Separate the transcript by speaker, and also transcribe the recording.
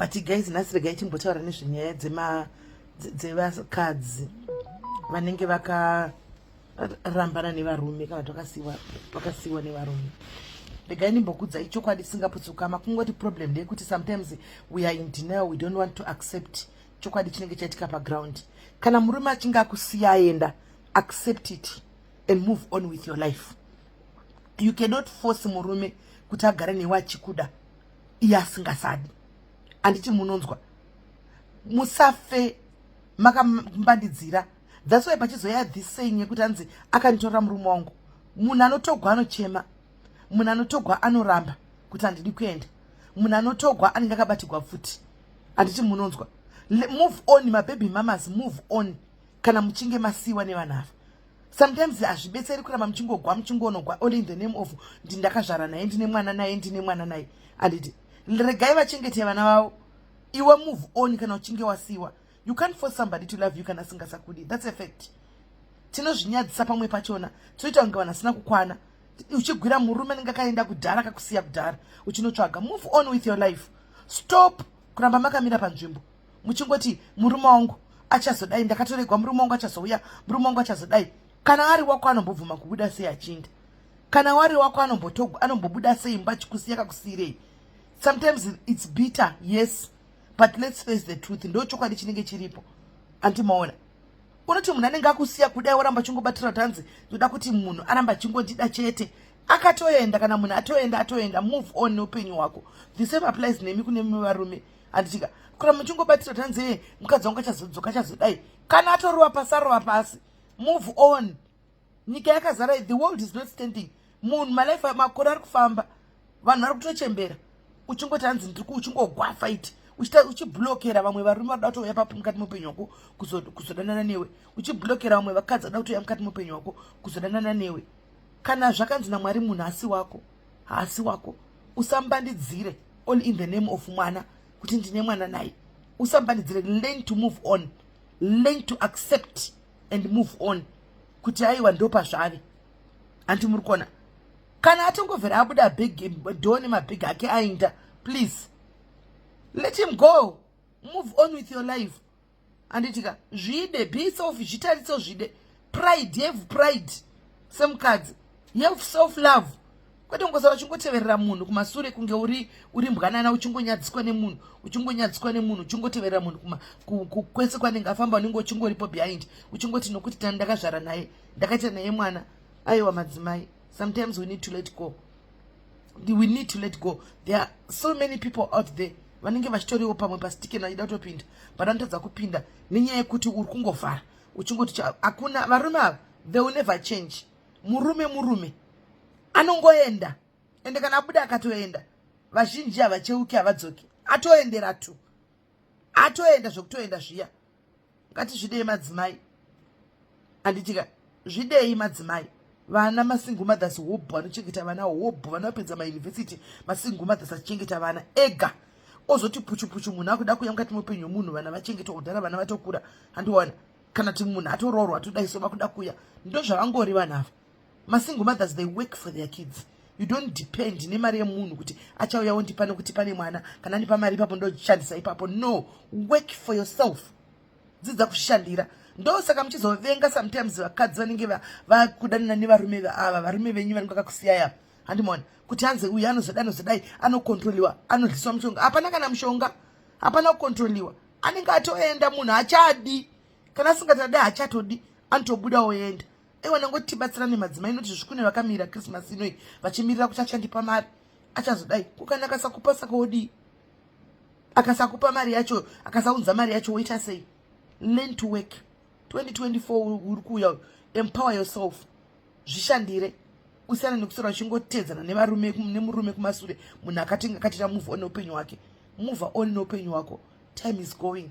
Speaker 1: But guys, nhasi regai timbotaura nezvenyaya dzevakadzi vanenge vakarambana nevarume kana kuti vakasiyiwa nevarume. Regai ndimbokudzai chokwadi chisingaputsukama. Kungoti problem ndeyekuti sometimes we are in denial, we don't want to accept chokwadi chinenge chaitika paground. Kana murume achinge akusiya aenda, accept it and move on with your life. You cannot force murume kuti agare newe achikuda iye asingasadi. Handiti munonzwa? Musafe makambandidzira. That's why pachizoya this saying yekuti hanzi akanditorera murume wangu. Munhu anotogwa anochema, munhu anotogwa anoramba kuti handidi kuenda, munhu anotogwa anenge akabatirwa pfuti. Handiti munonzwa? Move on, mababy mamas, move on. Kana muchinge masiyiwa nevanhu ava, sometimes hazvibetseri kuramba muchingogwa, muchingonogwa only in the name of ndi ndakazvara naye, ndine mwana naye, ndine mwana naye. Handiti regai vachengete vana vavo, iwe move on. Kana uchinge wasiyiwa, you can't force somebody to love you kana asingasakudi. That's a fact. Tinozvinyadzisa pamwe pachona, tinoita kunge vanhu asina kukwana. Uchigwira murume anenge akaenda kudhara, akakusiya kudhara, uchinotsvaga. Move on with your life. Stop kuramba makamira panzvimbo muchingoti murume wangu achazodai, ndakatoregwa, murume wangu achazouya, murume wangu achazodai. Kana ari wako anombobvuma kubuda sei achiinda? Kana wari wako anombobuda sei mba achikusiya? Kakusiyirei? Sometimes it's bitter, yes, but let's face the truth. Ndo chokwadi chinenge chiripo. Andimaona unoti munhu anenge akusiya kudai, woramba achingobatira kuti hanzi ndoda kuti munhu aramba achingondida chete. Akatoenda. Kana munhu atoenda, atoenda. Move on neupenyu hwako. The same applies nemi kune varume. Handitika kuramba muchingobatira kuti hanzi mukadzi wangu achazodzoka, achazodai. Kana atorova pasi, arova pasi. Move on. Nyika yakazara, the world is not standing. Munhu malife, makore ari kufamba, vanhu vari kutochembera, uchingoti hanzi ndiri uchingogwa fight, uchiblokera vamwe varume varikuda kutouya papo mukati meupenyu hwako kuzodanana newe, uchiblokera vamwe vakadzi vada kutouya mukati meupenyu hwako kuzodanana newe. Kana zvakanzi naMwari munhu asi wako, haasi wako. Usambandidzire all in the name of mwana, kuti ndine mwana naye. Usambandidzire. Learn to move on, learn to accept and move on kuti aiwa, ndopazvave. Handi muri kuona? Kana atongovhera abuda big door nemabhegi ake aenda, please let him go. Move on with your life. Handitika zvide, be self, zvitariso zvide. Pride, have pride semukadzi, have self love, kwete kungosara uchingoteverera munhu kumasure kunge uri mbwanana, uchingonyadziswa nemunhu, uchingonyadziswa nemunhu, uchingoteverera munhu kwese kwanenge afamba, unenge uchingoripo behind, uchingoti nokuti ndakazvara naye, ndakaita naye mwana. Aiwa madzimai, sometimes we need to let go, we need to let go. There are so many people out there vanenge vachitoriwo pamwe pasitikeni vachida kutopinda, but vanotadza kupinda nenyaya yekuti uri kungovhara uchingoti hakuna. Varume ava, they will never change. Murume murume, anongoenda. Ende kana abuda akatoenda, vazhinji havacheuki, havadzoki. Atoendera tu, atoenda zvekutoenda zviya. Ngatizvidei madzimai. Handitika zvidei madzimai. Vana masingle mothers hobho vanochengeta vana, hobho vana vapedza mayunivhesiti, masingle mothers achichengeta vana ega. Ozoti puchu puchu, munhu akuda kuuya mukati meupenyu hwemunhu, vana vachengetwa kudhara, vana vatokura. Handiona kana ti munhu atoroorwa, atodai so, vakuda kuuya. Ndo zvavangori vanhu ava. Masingle mothers, they work for their kids. You don't depend nemari yemunhu kuti achauya wondipa nekuti pane mwana, kana ndipa mari ipapo ndoshandisa ipapo. No, work for yourself. Dzidza kushandira. Ndosaka muchizovenga sometimes vakadzi vanenge vakudanana nevarume ava, varume venyu vanenge vakakusiyai ava. Handimaona kuti hanzi uyu anozodai, anozodai, anokontroliwa, anodyiswa mushonga. Hapana kana mushonga, hapana kukontroliwa. Anenge atoenda munhu, hachadi. Kana asingatadai, hachatodi, anotobuda oenda. Aiwa, nangoti tibatsirane madzimai, noti zvikune vakamira Christmas inoi vachimirira kuti achandipa mari, achazodai. Kukana akasakupa, saka wodii? Akasakupa mari yacho, akasaunza mari yacho, woita sei? Learn to work. 2024 uri kuuya. Empower yourself, zvishandire, usiyana nekuswera uchingotedzana nevarume, nemurume kumasure. Munhu akatenga akatita move on neupenyu hwake. Move on neupenyu hwako. Time is going.